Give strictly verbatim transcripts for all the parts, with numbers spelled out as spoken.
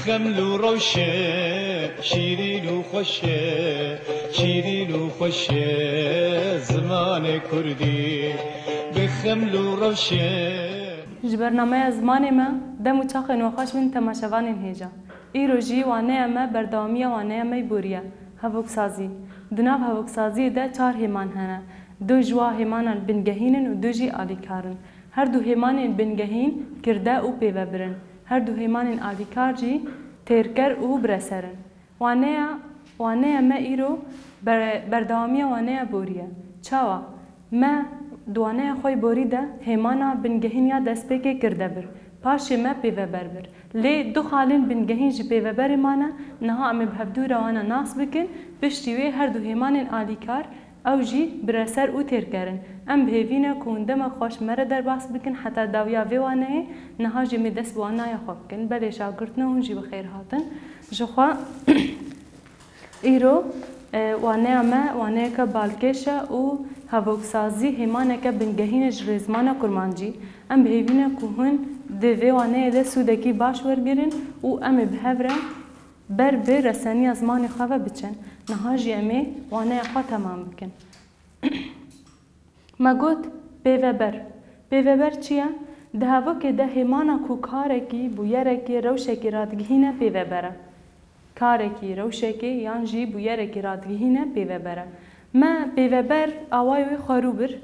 Xeml û rewşe, şîrîn û xweş e, şîrîn û xweş e zimanê kurdî. Bi xeml û rewşe. Ji bernameya Zimanê Me, dem û çaxên we xweş bin temaşevanên hêja. Îro jî waneya me berdewamiya waneya me yê borî ye, hevoksazî. Di nav hevoksaziyê de çar hêman hene. Du ji wa hêmanan bingehîn in û du jî alîkar in. Her du hêmanên bingehîn kirde û pêvebir in. Her du hêmanên alîkar jî têrker û bireser in. Waneya, waneya me îro ber-, berdewamiya waneya borî ye. Çawa? Me di waneya xwe yê borî de hêmana bingehîn ya destpêkê kirde bir. Paşê me pêveber bir. Lê du xalên bingehîn ji pêveberê mane, niha em ê bi hevdû re wana nas bikin, piştî wê her du hêmanên alîkar, ew jî bireser û têrker in. Em bi hêvî ne ku hûn demek xweş me re derbas bikin heta dawiya vê waneyê, niha jî em ê dest bi wanaya xwe bikin. Belê şagirtine, hûn jî bi xêr hatin. Ji xwe îro, e, waneya me waneyeke balkêş e û hevoksazî hêmaneke bingehîn e ji rêzmana kurmancî. Em bi hêvî ne ku hûn di vê waneyê de sûdekî baş wergirin û em ê bi hev re ber bi reseniya zimanê xwe ve biçin. Niha jî em ê waneya xwe temam bikin. Me got, pêveber. Pêveber çi ye? Di hevokê de hêmana ku karekî, bûyerekî, rewşekî radigihîne pêveber e. Karekî, rewşekê yan jî bûyerekî radigihîne pêveber e. Me pêveber awayê wê xwerû bir.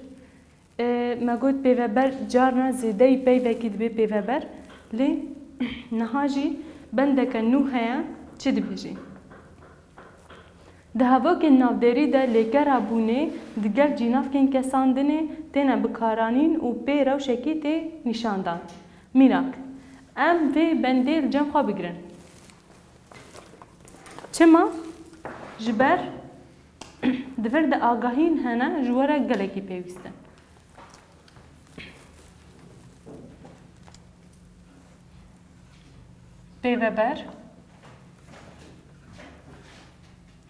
E, me got pêveber carna zêdeyî peyvekî dibe pêveber. Lê niha jî bendeke nû heye, çi dibêjî? Di hevokên navdêrî de lêkera bûnê digel cînavkên kesandinê têne bikaranîn û pê rewşekî tê nîşandan. Mînak, em vê bendê li cem xwe bigirin. Çima? Ji ber di vir de agahîn hene ji we re gelekî pêwîst in. Pêveber.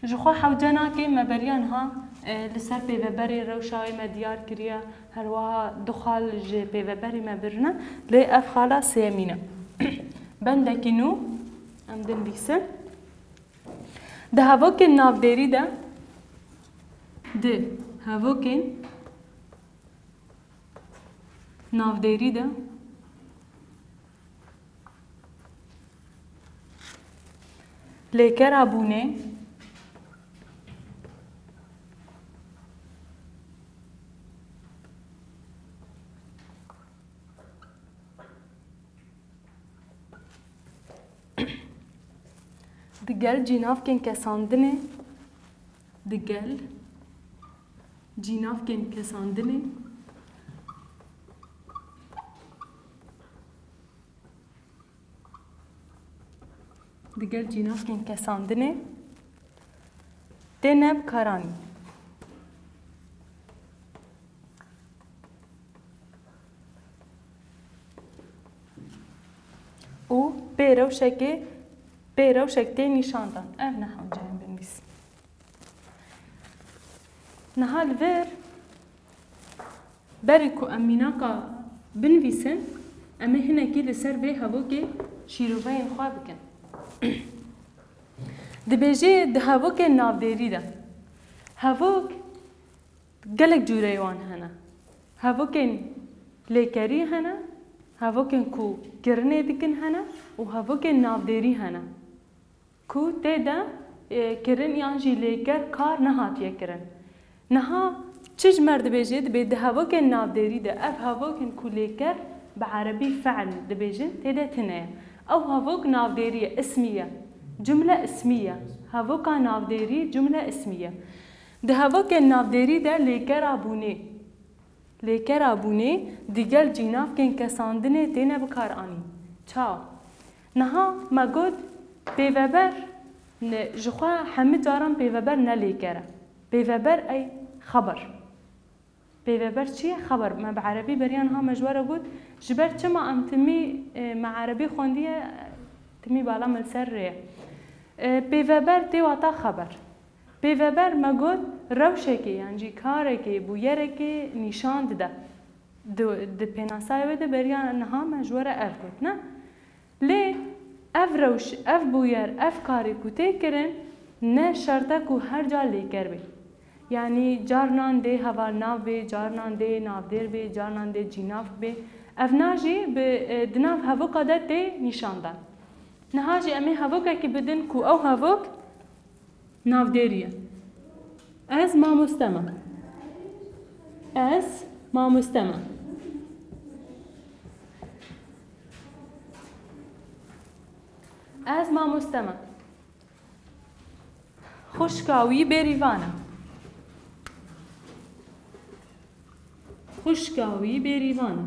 Ji xwe hewce nake me beriya niha, e, li ser pêveberê rewşa wê me diyar kiriye, her wiha du xal ji pêveberê me birine, lê ev xala sêyemîn e. Bendekî nû em dinivîsin. Di hevokên navdêrî de, di hevokên navdêrî de lêkera bûnê digel cînavkên kesandinê, digel cînavkên kesandinê, digel cînavkên kesandinê têne bikaranîn. Û pê rewşekê, pê rewşek tê nîşandan. Ev ne hewce ye binivîsin. Niha li vir, berî ku em mînaka binivîsin, em ê hinekî li ser vê hevokê şîroveyên xwe bikin. Dibêjê di hevokên navdêrî de. Hevok gelek cûreyê wan hene. Hevokên lêkerî hene, hevokên ku kirinê dikin hene û hevokên navdêrî hene. Ku tê de, e, kirin yan jî lêker kar nehatiye kirin. Niha çi ji me re dibêje? Dibê di hevokên navdêrî de ev hevokên ku lêker bi erebî fe'l dibêjin, tê de tune ye. Ew hevok navdêrî ye, ismî ye. Cumle ismî ye. Hevoka navdêrî cumle ismî ye. Di hevokên navdêrî de lêkera bûnê. Lêkera bûnê digel cînavkên kesandinê têne bikaranîn. Çawa? Niha me got pêveber, ne, ji xwe hemî caran pêveber ne lêker e. Pêveber ey xeber. Pêveber çi ye? Xeber. Me bi erebî beriya niha me ji we re got, ji ber çima em timî, e, me erebî xwendiye, timî bala me li ser rê ye. E, pêveber tê wata xeber. Pêveber me got rewşekê yan jî karekê, bûyerekê nîşan dide. Di, di pênasayê wê de beriya niha me ji we re ev got, ne? Lê Ev rewş, ev bûyer, ev karê ku tê kirin, ne şert e ku her car lêker bê. Yanî carnan dê hevalnav bê, carnan dê navdêr bê, carnan dê cînav bê. Evna jî bi, e, di nav hevoka de tê nîşandan. Niha jî em ê hevokekî bidin ku ew hevok navdêrî ye. Ez mamoste me. Ez mamoste me. Ez mamoste me. Xwişka wî bêrîvan e. Xwişka wî bêrîvan e.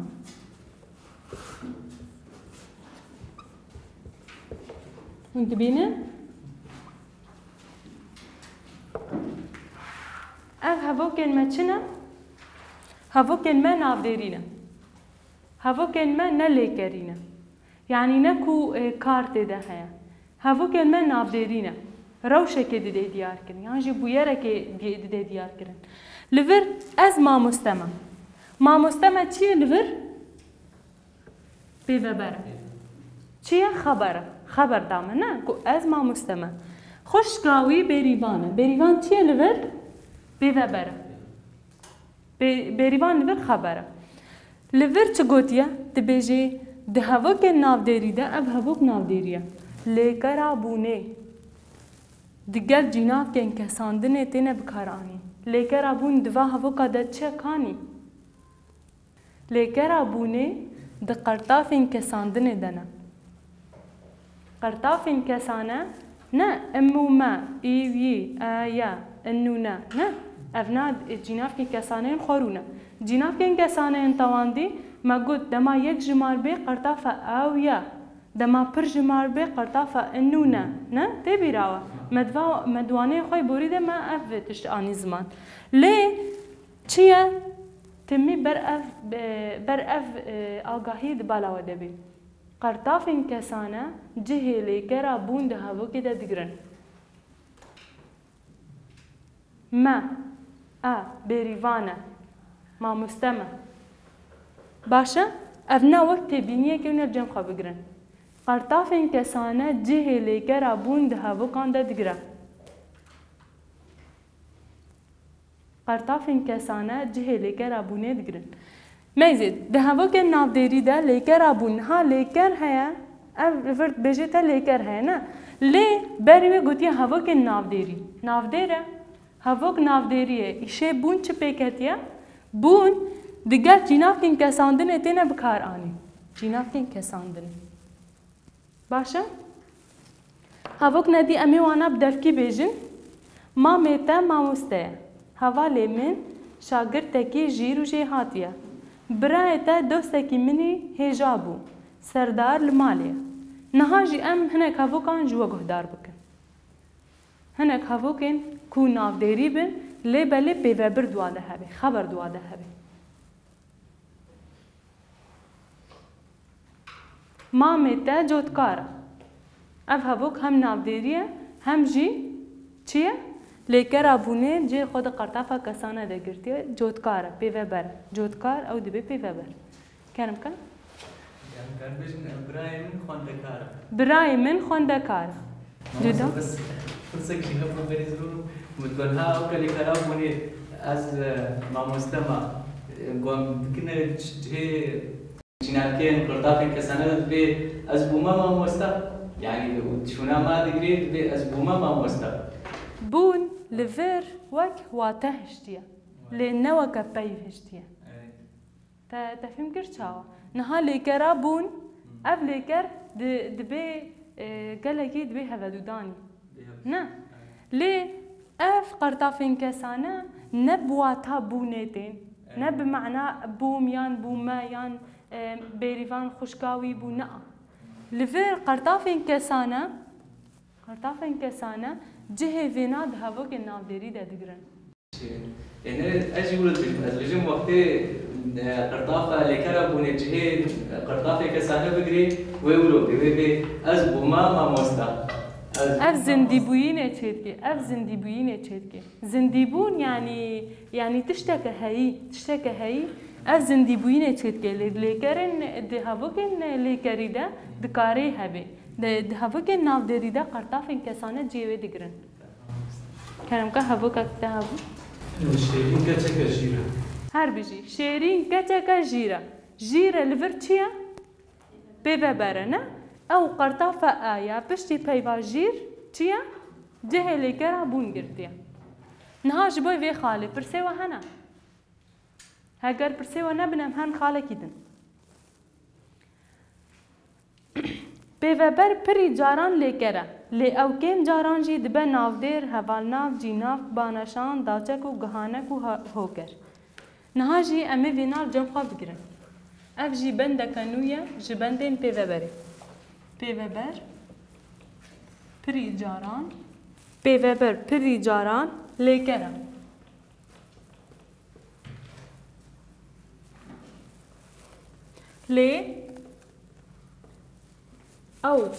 Hûn dibînin? Ev hevokên me çi ne? Hevokên me navdêrî ne. Hevokên me ne lêkerî ne. Yanî ne ku, e, kar tê de heye. Hevokên me navdêrî ne. Rewşekê didê diyar kirin. Yan jî bûyerekê di-, didê diyar kirin. Li vir ez mamoste me. Mamoste me çi ye li vir? Pêveber e. Çi ye? Xeber e. Xeber da me, ne? Ku ez mamoste me. Xwişka wî bêrîvan e. Bêrîvan çi ye li vir? Pêveber e. Bê-, bêrîvan li vir xeber e. Li vir çi gotiye? Dibêjê, di hevokên navdêrî de, ev hevok navdêrî ye. Lêkera bûnê digel cînavkên kesandinê têne bikaranîn. Lêkera bûn di va hevoka de çi ye kanî? Lêkera bûnê di qertafên kesandinê de ne. Qertafên kesane ne im û me, î û yî, e, ye, in û ne, ne. Evna cînavkên kesane yên xwerû ne. Cînavkên kesane yên tewandî me got dema yek jimar bê qertafa ew ye. Dema pir jimar bê qertafa in û ne, ne. Tê bîra we. Me di va, me di waneyê xwe yê borî de me ev tişt anî ziman. Lê çi ye? Timî ber ev, e, ber ev, e, agahî di bala we de bê. Qertafên kesane cihê lêkera bûn di hevokê de digirin. Me, e, bêrîvan e, mamoste me. Baş e? Ev ne wek têbîniyekê wine cem xwe bigirin. Qertafên kesane cihê lêkera bûn di hevokan de digire. Qertafên kesane cihê lêkera bûnê digirin. Meyzê, di hevokên navdêrî de lêkera bûn, niha lêker heye, ev li vir dibêje te lêker heye, ne? Lê berî wê gotiye hevokên navdêrî. Navdêr e, hevok navdêrî ye. Îşê bûn çi pê ketiye? Bûn digel cînavkên kesandinê têne bikaranîn. Cînavkên kesandinê. Baş e? Hevok nedî em ê wana bi devkî bêjin. Mamê te mamoste ye. Hevalê min şagirtekî jîr û jêhatî ye. Birayê te dostekî min î hêja bû. Serdar li malê ye. Niha jî em hinek hevokan ji we guhdar bikin. Hinek hevokên ku navdêrî bin, lê belê pêvebir di wa de hebe, xeber di wa de hebe. Mamê te cotkar e. Ev hevok hem navdêrî ye, hem jî çi ye? Lêkera bûnê cihê xwe di qertafa kesane de girtiye. Cotkar e, pêveber e. Cotkar ew dibe pêveber. Kerem ke? Em karin bêjin, em birayê min xwendekar e. Birayê min xwendekar e. Mamoste, cuda? Bes pirsek jî hebû berî zirûn, min got, ha, ew ke lêkera bûnê, ez, e, mamoste me, e, gom dikine cihê Çînakên qirtafên kesane de dibê ez bûme mamoste. Yanî û çûna me digirê dibê ez bûme mamoste. Bûn li vir wek wate hiştiye. Lê ne weke peyv hiştiye. Evet. Te, te fêm kir çawa? Niha lêkera bûn, ev lêker di, dibê, e, gelekî dibê hevedûdanî. Ne. Lê ev qertafên kesane ne bi wata bûnê tên, ne bi mana bûm yan bûme yan, e, bêrîvan xwişka wî bû, ne. Li vir qertafên kesane, qertafên kesane cihê vêna di hevokên navdêrî de digirin. Yanî ez jî wilo dibêjim, ez dibêjim wextê, e, qirtafa lêkera bûnê cihê, e, qirtafê kesane bigirê, wê wilo bê, wê bê ez bûma mamosta. Ez Ev zindîbûyînê çêdikê, ev zindîbûyînê çêdikê. Zindîbûn yanî, yanî tişteke heyî, tişteke heyî, Ev zindîbûyînê çêdike. Lê-, lêkerên di hevokên lêkerî de dikarê hebe. Di, di hevokên navdêrî de qertafên kesane cihê wê digirin. Kerem ke hevokek te hebû. Şêrîn keçeke jîr e. Her bijî. Şêrîn keçeke jîr e. Jîr e li vir çi ye? Pêveber e, ne? Ew qertafa e ya piştî peyva jîr çi ye? Cihê lêkera bûn girtiye. Niha ji bo vê xalê pirsê we hene? Heger pirsê we nebin, em herin xalekî din. Pêveber pirî caran lêker e, lê ew kêm caran jî dibe navdêr, hevalnav, cînav, baneşan, daçek û gihanek û ha-, hoker. Niha jî em ê vêna li cem xwe bigirin. Ev jî bendeke nû ye ji bendên pêveberê. Pêveber pirî caran, pêveber pirî caran lêker e. Lê ew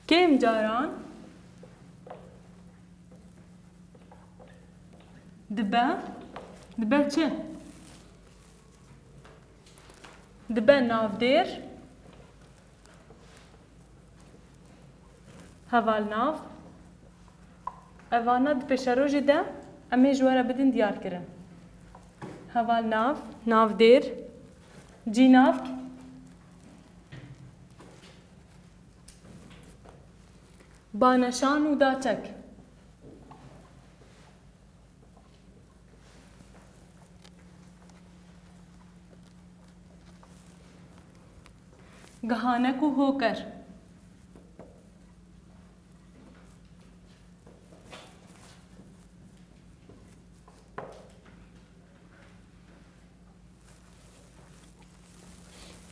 kêm caran dibe, dibe çi? Dibe navdêr. Hevalnav. Evana di pêşerojê de em ê ji we re bidin diyarkirin. Hevalnav, navdêr, cînav, baneşan û daçek. Gihanek û hoker.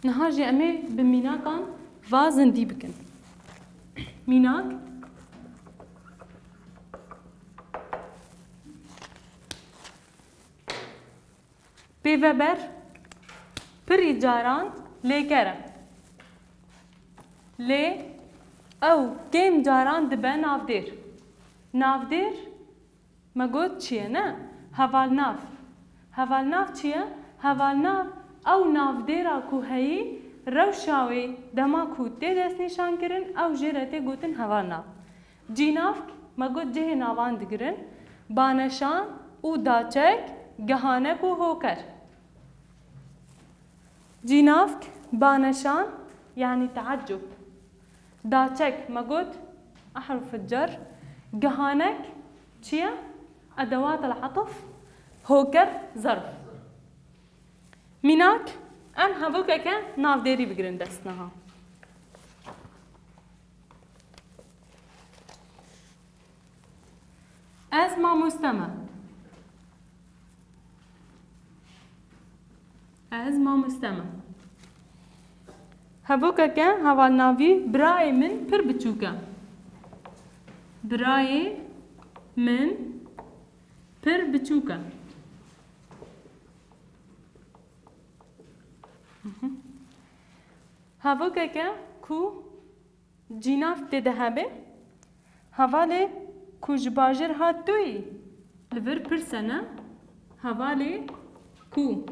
Niha jî em ê bi mînakan va zindî bikin. Mînak. Pêveber pirî caran lêker e. Lê ew kêm caran dibe navdêr. Navdêr me got çi ye, ne? Hevalnav. Hevalnav çi ye? Hevalnav ew navdêra ku heyî, rewşa wê dema ku tê destnîşankirin, ew jê re tê gotin hevalnav. Cînavk, me got cihê navan digirin, baneşan û daçek, gihanek û hoker. Cînavk, baneşan, yanî teeccub. Daçek, me got, ehruf cer. Gihanek, çi ye? Edewat el-atf. Hoker, zerf. Mînak, em hevokeke navdêrî bigirin dest niha. Ez mamoste me. Ez mamoste me. Hevokeke hevalnavî, birayê min pir biçûk e. Birayê min pir biçûk e. Hevokeke ku cînav tê de hebe, hevalê ku ji bajêr hat tu yî? Li vir pirs e, ne? Hevalê ku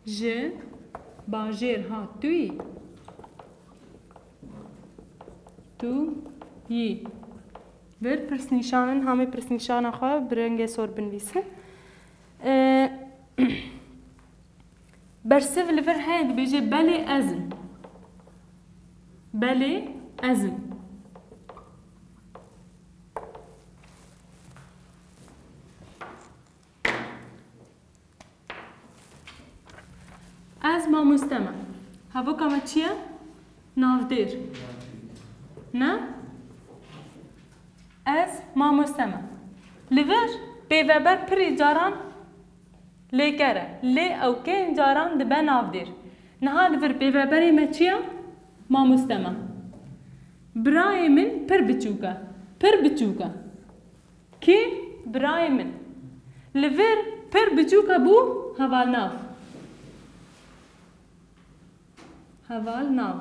ji bajêr hat tu yî? Tu yî. Vir pirsnîşan in, hamê pirsnîşana xwe bi rengê sor binivîsin. Ee, Bersiv li vir heye, dibêje, belê ez im. Belê ez im. Ez mamoste me. Hevoka me çi ye? Navdêr. Ne? Ez mamoste me. Li vir pêveber pirî caran lêker e. Lê ew kêm caran dibe navdêr. Niha li vir pêveberê me çi ye? Mamoste me. Birayê min pir biçûk e. Pir biçûk e. Kî? Birayê min. Li vir pir biçûk e bû hevalnav. Hevalnav.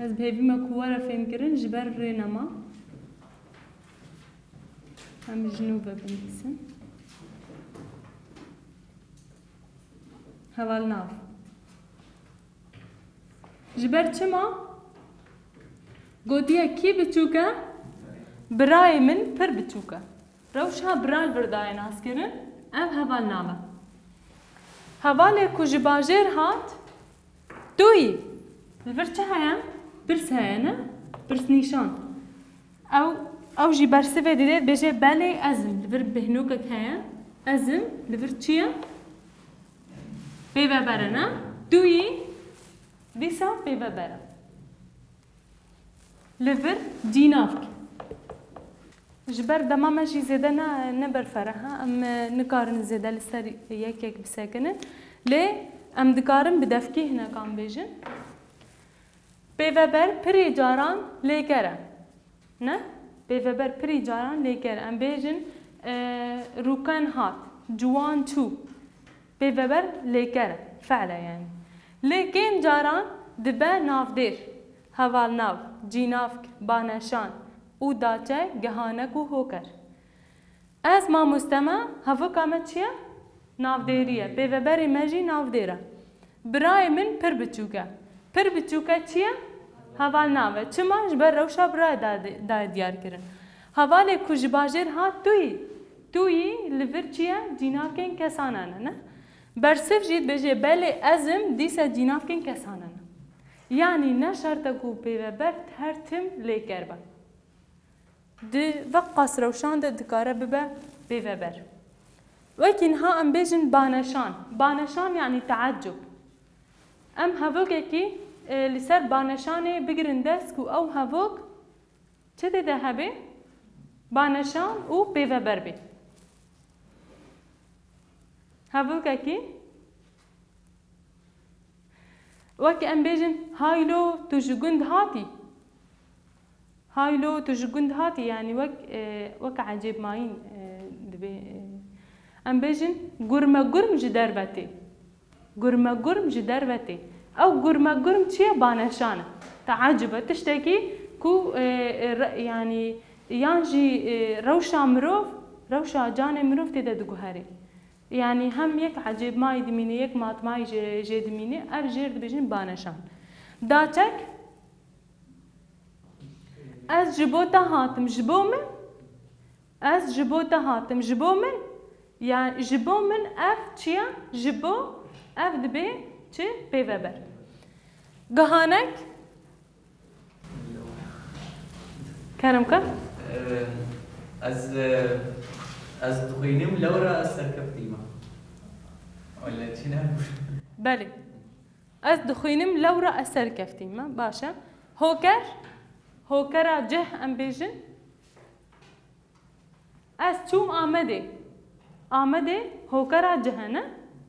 Ez bi hêvî me ku were fêmkirin ji ber rê nema. Em ji nû ve binivîsin. Hevalnav. Ji ber çima? Gotiye kî biçûk e? Birayê min pir biçûk e. Rewşa bira li vir daye naskirin, ev hevalnav e. Hevalê ku ji bajêr hat, tu yî. Li vir çi heye? Pirs heye, ne? Pirsnîşan. Ew, ew jî bersivê dide, dibêje, belê ez im. Li vir bêhnokek heye. Ez im, li vir çi ye? Pêveber e, ne? Tu yî, dîsa pêveber e. Li vir cînavk. Ji ber dema me jî zêde ne, ne berfere ha, em, e, nikarin zêde li ser yek yek bisekinin. Lê em dikarin bi devkî hinekan bêjin. Pêveber pirî caran lêker e. Ne? Pêveber pirî caran lêker e. Em bêjin, e, rûken hat, ciwan çû. Pêveber lêker e, fe'l e yanî. Lê kêm caran dibe navdêr, hevalnav, cînavk, baneşan û daçe, gihanek û hoker. Ez mamoste me, hevoka me çi ye? Navdêrî ye. Pêveberê me jî navdêr e. Birayê min pir biçûk e. Pir biçûk e çi ye? Hevalnav e. Çima? Ji ber rewşa birayê da-, daye diyar kirin. Hevalê ku ji bajêr hat tu yî. Tu yî li vir çi ye? Cînavkên kesanan e, ne? Bersiv jî dibêje, belê ez im, dîsa cînavkên kesanan e. Yanî ne şert e ku pêveber her tim lêker be. Di veqas rewşan de dikare bibe pêveber. Wekî niha em bêjin baneşan. Baneşan yanî teeccub. Em hevokekî, e, li ser baneşanê bigirin dest ku ew hevok çi tê de hebe? Baneşan û pêveber be. Hevokekî, wek em bêjin, haylo, tu ji gund hatî. Haylo, tu ji gund hatî, yanî wek, e, wek ecêbmayîn, e, dibê, e, em bêjin, gurmegurm ji derve tê. Gurmegurm ji derve tê. Ew gurmegurm çi ye? Baneşan e. Teecub e. Tiştekî ku, e, e, re-, yanî, yan jî, e, rewşa mirov, rewşa canê mirov tê de diguherê. Yanî hem yek ecêbmayî dimîne, yek matmayî jê, jê dimîne, ev jêr dibêjin baneşan. Daçek, ez ji bo te hatim, ji bo min, ez ji bo te hatim, ji bo min, ya ji bo min ev çi ye? Ji bo, ev dibê çi? Pêveber. Gihanek, Kerem ke? Ee, ez, e, ez dixwînim lewra ez serkeftî me. Wele çi ne? Belê. Ez dixwînim lewra ez serkeftî me. Baş e. Hoker. Hokera cih em bêjin. Ez çûm Amedê. Amedê hokera cih e, ne?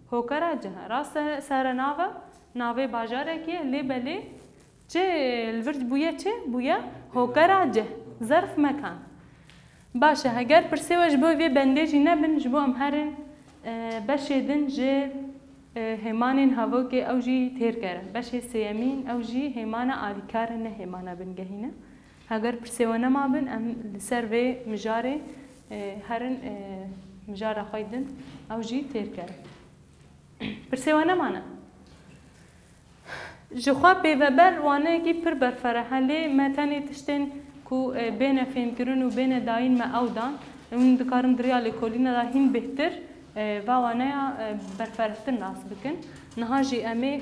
Hokera cih e. Rast e, serenav e, navê bajarekî ye, lê belê çi li vir bûye çi? Bûye hokera cih. Zerf mekan. Baş e, heger pirsê we ji bo vê bendê jî nebin, ji bo em herin, e, beşê din ji, e, hêmanên hevokê ew jî têrker e. Beşê sêyemîn ew jî hêmana alîkar e, ne hêmana bingehîn e. Heger pirsê we nema bin, em li ser vê mijarê, e, herin, e, mijara xwe din, ew jî têr kerin. Pirsê we nemane? Ji xwe pêveber waneyekî pir berfere he, lê me tenê tiştên ku, e, bêne fêmkirin û bêne dayîn me ew dan. Hûn dikarin di riya lêkolîna de hîn bêhtir, e, va waneya, e, berferehtir nas bikin. Niha jî em ê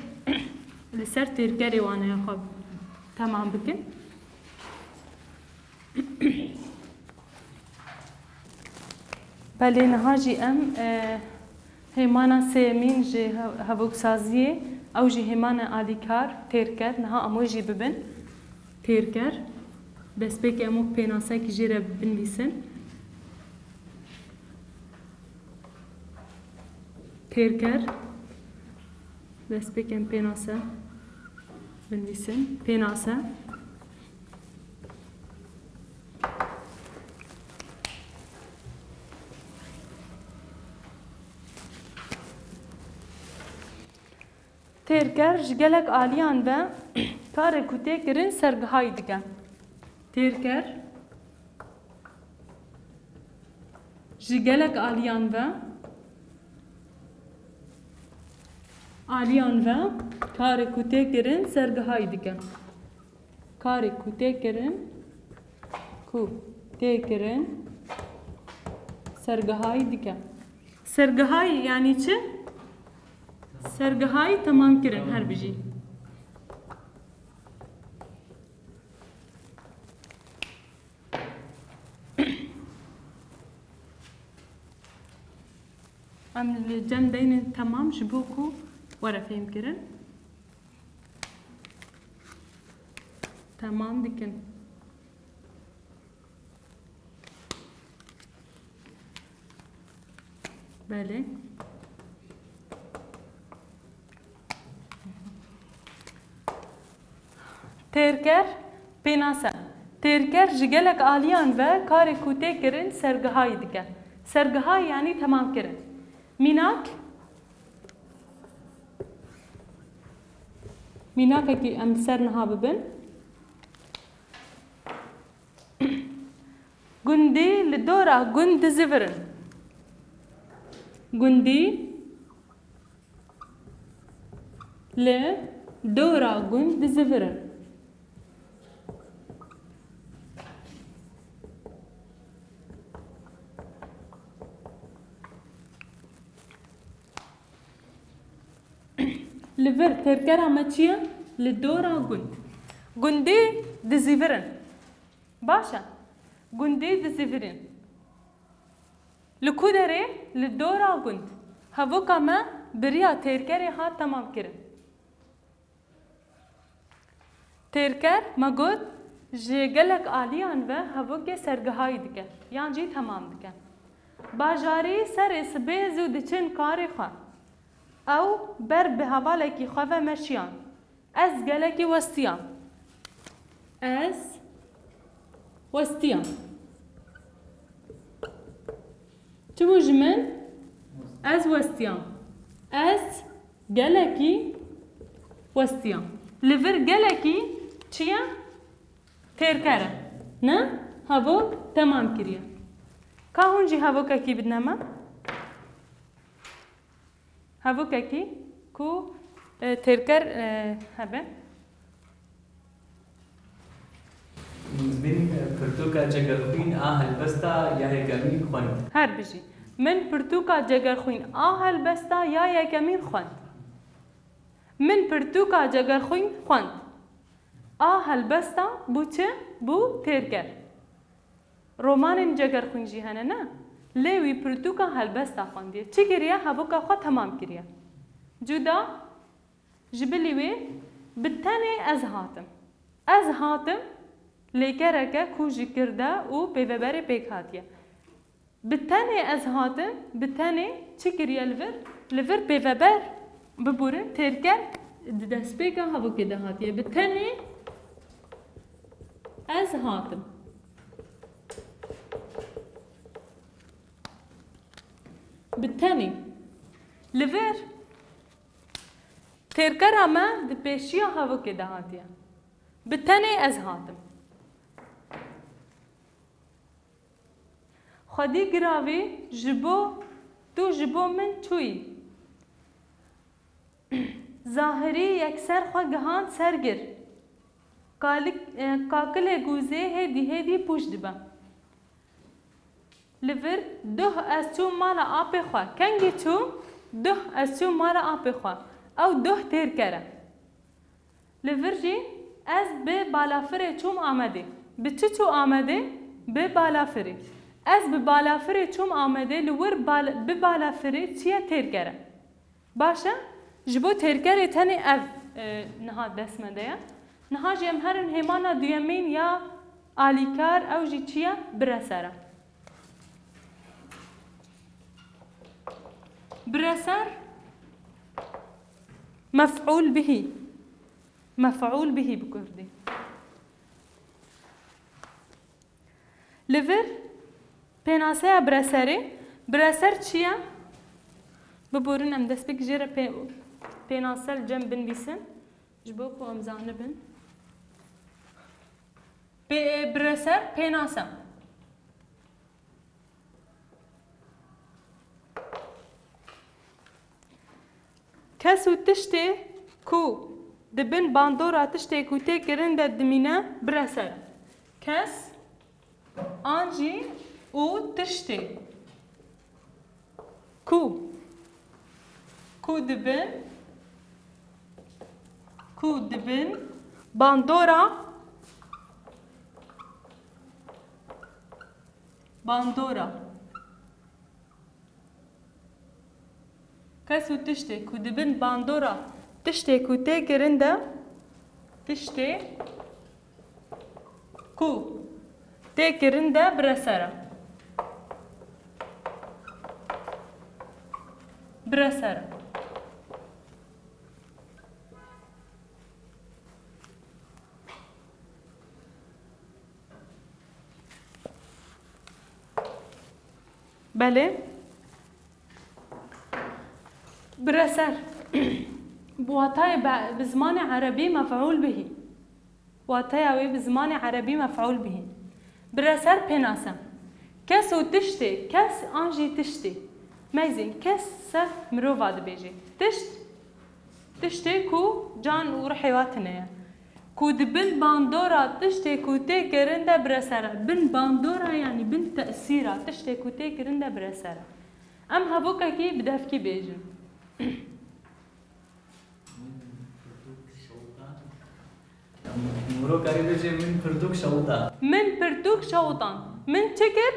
li ser têrkerê waneya xwe temam bikin. Belê niha jî em, e, hêmana sêyemîn ji hev-, hevoksaziyê, ew jî hêmana alîkar, têrker, niha em wê jî bibin. Têrker, destpêkê em wek pênasekî jê re binivîsin. Têrker. Destpêkên pênase binivîsin. Pênase. Têrker ji gelek aliyan ve karê ku tê kirin sergihayî dike. Têrker. Ji gelek aliyan ve, aliyan ve karê ku tê kirin sergihayî dike. Karê ku tê kirin, ku tê kirin sergihayî dike. Sergihayî yanî çi? Sergihayî temam kirin, her bijî. Em li cem deynin temam ji bo ku were fêhmkirin. Temam dikin. Belê. Têrker, pênase. Têrker ji gelek aliyan ve karê ku tê kirin sergihayî dike. Sergihayî yanî temamkirin. Mînak, mînakekî em ser niha bibin. Gundî li dora gund dizivirin. Gundî li dora gund dizivirin. Li vir têrkera me çi ye? Li dora gund. Gundî dizivirin. Baş e. Gundî dizivirin. Li ku derê? Li dora gund. Hevoka me bi riya têrkerê hat temamkirin. Têrker, me got, ji gelek aliyan ve hevokê sergihayî dike, yan jî temam dike. Bajarî serê sibê zû diçin karê xwe. Ew ber bi hevalekî xwe ve meşiyan. Ez gelekî westiyam. Ez westiyam. Çi bû ji min? Ez westiyam. Ez gelekî westiyam. Li vir gelekî çi ye? Têrker e. Ne? Hevok temam kiriye. Ka hûn jî hevokekî bidine me? Hevokekî ku, e, têrker, e, hebe. Min pirtûka Cegerxwîn a helbesta ya yekemîn xwend. Her bijî. Min pirtûka Cegerxwîn a helbesta ya yekemîn xwend. Min pirtûka Cegerxwîn xwend. A helbesta bû çi? Bû têrker. Romanên Cegerxwîn jî hene, ne? Lê wî pirtûka helbesta xwendiye. Çi kiriye? Hevoka xwe temam kiriye. Cuda, ji bilî wê, bi tenê ez hatim. Ez hatim, lêkereke ku ji kir de û pêveberê pêk hatiye. Bi tenê ez hatim, bi tenê çi kiriye li vir? Li vir pêveber, biborin, têrker di destpêka hevokê de hatiye. Bi tenê ez hatim. Bi tenê. Li vir têrkera me di pêşiya hevokê de hatiye. Bi tenê ez hatim. Xwedî giravî ji bo, tu ji bo min çûyî. Zahirî yekser xwe gihand ser gir. Kalik-, e, kakilê gûzê hêdî hêdî pûç dibe. Li vir duh ez çûm mala apê xwe. Kengî çûm? Duh ez çûm mala apê xwe. Ew duh têrker e. Li vir jî ez bi balafirê çûm Amedê. Bi çi çû Amedê? Bi balafirê. Ez bi balafirê çûm Amedê, li wir bal-, bi balafirê çi ye? Têrker e. Baş e, ji bo têrkerê tenê ev, e, niha dest me de ye. Niha jî em herin hêmana duyemîn ya alîkar, ew jî çi ye? Bireser e. Bireser, mef'ûl bihî. Mef'ûl bihî bi kurdî. Li vir pênaseya bireserê. Bireser çi ye? Biborin em destpêk jê re pê-, pênase li cem binivîsin. Ji bo ku em zanibin. Pê-, bireser pênase. Kes û tiştê ku di bin bandora tiştê ku tê kirin de dimîne, bire ser. Kes an jî û tiştê ku, ku dibin, ku dibin bandora, bandora. Kes û tiştê ku dibin bandora tiştê ku tê kirin de, tiştê ku tê kirin de bire ser e. Bire ser e. Belê. Bire ser. Bi watayê be-, bi zimanê erebî mef'ûl bihî. Wataya wê bi zimanê erebî mef'ûl bihî. Bire ser pênase. Kes û tiştê, kes an jî tiştê. Meyzên kes se mirova dibêje. Tişt, tiştê ku can û ruhê wa tune ye. Ku di bin bandora tiştê ku tê kirin de bire ser e. Bin bandora, yanî bin tesîra tiştê ku tê kirin de bire ser e. Em hevokekî bi devkî bêjin. Miro karî bêje, min pirtûk şewita. Min pirtûk şewitan. Min çi kir?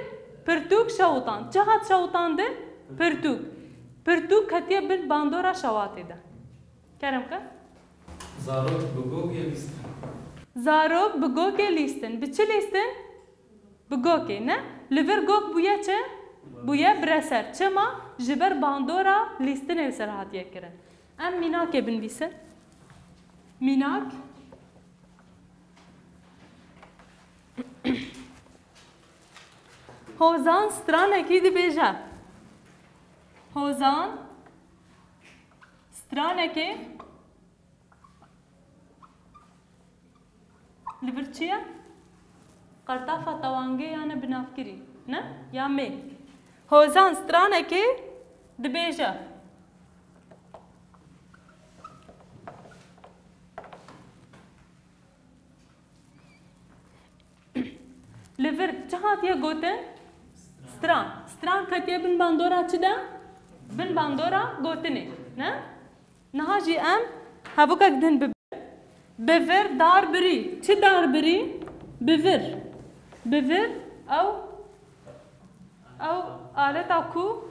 Pirtûk şewitan. Çi hat şewitandin? Pirtûk. Pirtûk ketiye bin bandora şewatê de. Kerem ke? Zarok bi gokê lîstin. Zarok bi gokê lîstin. Bi çi lîstin? Bi gokê, ne? Li vir gok bûye çi? Bûye bireser. Çima? Ji ber bandora lîstinê li ser hatiye kirin. Em mînakê binivîsin. Mînak. Hozan stranekî dibêje. Hozan stranekê Li vir çi ye? Qertafa tewangê ya ne binavkirî, ne? Ya mê. Hozan stranekê dibêje. Li vir çi hatiye gotin? Stran. Stran ketiye bin bandora çi de? Bin bandora gotinê, ne? Niha jî em hevokek din bi, bi vir dar birî. Çi dar birî? Bi vir. Bi vir ew, ew aleta ku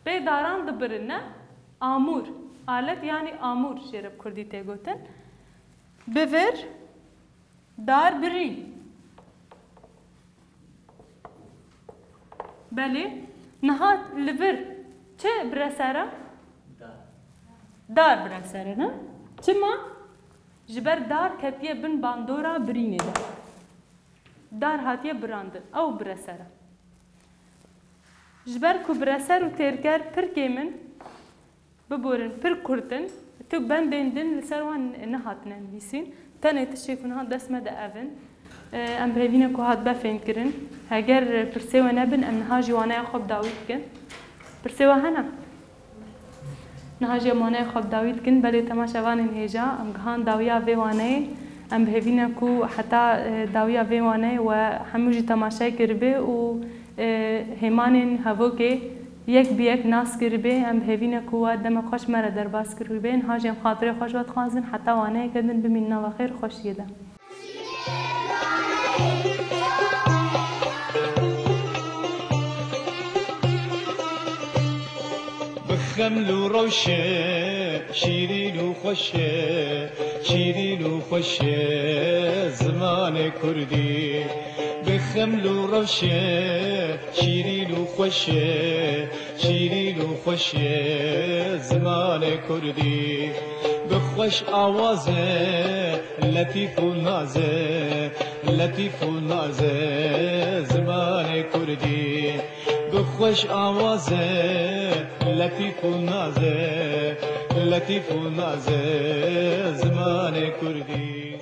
pê daran dibirin, ne? Amûr. Alet, yanî amûr jê re bi kurdî tê gotin. Bi vir dar birî. Belê. Niha li vir çi bire ser e? Dar. Dar bire ser e, ne? Çima? Ji ber dar ketiye bin bandora birînê de. Dar hatiye birandin. Ew bire ser e. Ji ber ku bireser û têrger pir kêm in, biborin, pir kurt in, tu bendên din li ser wan nehatine nivîsîn. Tenê tiştê ku niha dest me de ev in. E, em bi hêvî ne ku hatibe fêmkirin. Heger pirsê we nebin, em niha jî waneya xwe bi dawî dikin. Pirsê we hene? Niha jî em waneya xwe bi dawî dikin. Belê temaşevanên hêja, em gihan dawiya vê waneyê. Em bi hêvî ne ku heta, e, dawiya vê waneyê we hemû jî temaşe kiribê û, e, hêmanên hevokê yek bi yek nas kiribê. Em bi hêvî ne ku we demek xweş me re derbas kiribê. Niha jî em xatirê xwe ji we dixwazin. Heta waneyeke din bimînin nava xêr û xweşiyê de. Bi xeml û rewşe şîrîn û xweş e, şîrîn û xweş e zimanê kurdî. Bi xeml û rewşe şîrîn û xweş e, şîrîn û xweş e zimanê kurdî. Bi xweş awaz e letîf û naz e, letîf û naz e zimanê kurdî. Bi xweş awaz e letîf û naz e, letîf û naz e zimanê kurdî.